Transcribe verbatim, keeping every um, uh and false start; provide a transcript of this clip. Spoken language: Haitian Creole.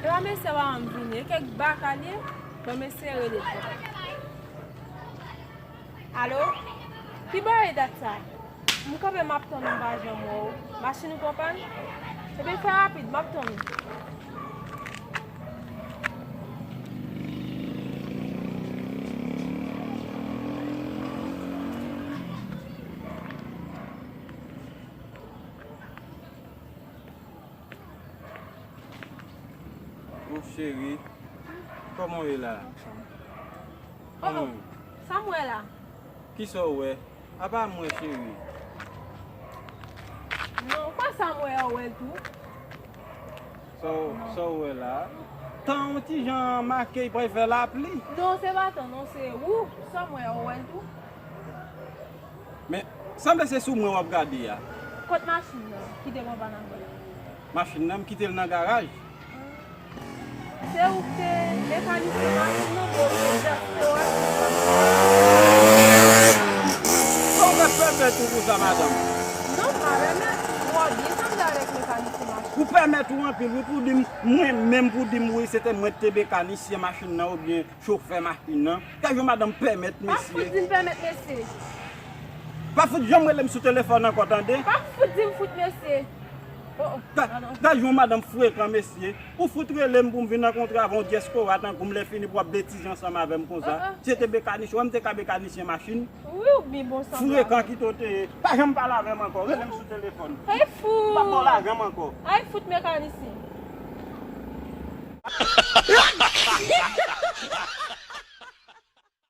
Epa mesye pa janm vini, e kèk baka l ye. Bon, mesye rele tou. Alo? Ki bò e dat sa? M kanpe m ap tann ou, m pa janm wè w. Machin ou pran pàn? Ebyen fè rapid, m ap tann ou. O cheri, kòman w ye la? Kòman w ye? Sa m wè la? Kisa w wè? Apa mwen, cheri? Non, pa sa m wè a, w wè l tou. Sa w, sa w wè la? Tan yon ti jan make, y pral fè lapli. Non, se pa tan, non, se ou. Sa m wè a, w wè l tou. Men, sanble se sou mwen w ap gade a. Kot machin nan ki te pran pàn avè l? Machin nan, m kite l nan garaj. Se ou ki te mekanisyen machin nan, oubyen w te dyaspora? Sa w fè pèmèt ou konsa, madanm? Non, m pa pèmèt. Ou wè w byen sanble avèk mekanisyen machin. Ou pèmèt ou anpil, wi, pou di m, mwen menm pou di m, wi, se te mwen ki te mekanisyen machin nan, oubyen chofè machin nan. Gad jan madanm pèmèt mesye. Pa fout di m pèmèt mesye. Pa fout janm rele m sou telefòn ankò, tande? Pa fout di m fout mesye. Oh, oh, gad, padon. Gad jan madanm frekan, mesye. Ou fout rele m pou m vin rankontre avè w dyaspora tankou m, lè fini pou w ap betize ansanm avè m konsa. Ah, ah. Si se te mekanisyen, w wè m te ka mekanisyen machin. Wi, w byen bon sanble. Frekan ki to te ye. Pa janm pale avè m ankò. Rele m sou telefòn. Ay, fout. M p ap ba w lajan m ankò. Ay, fout mekanisyen.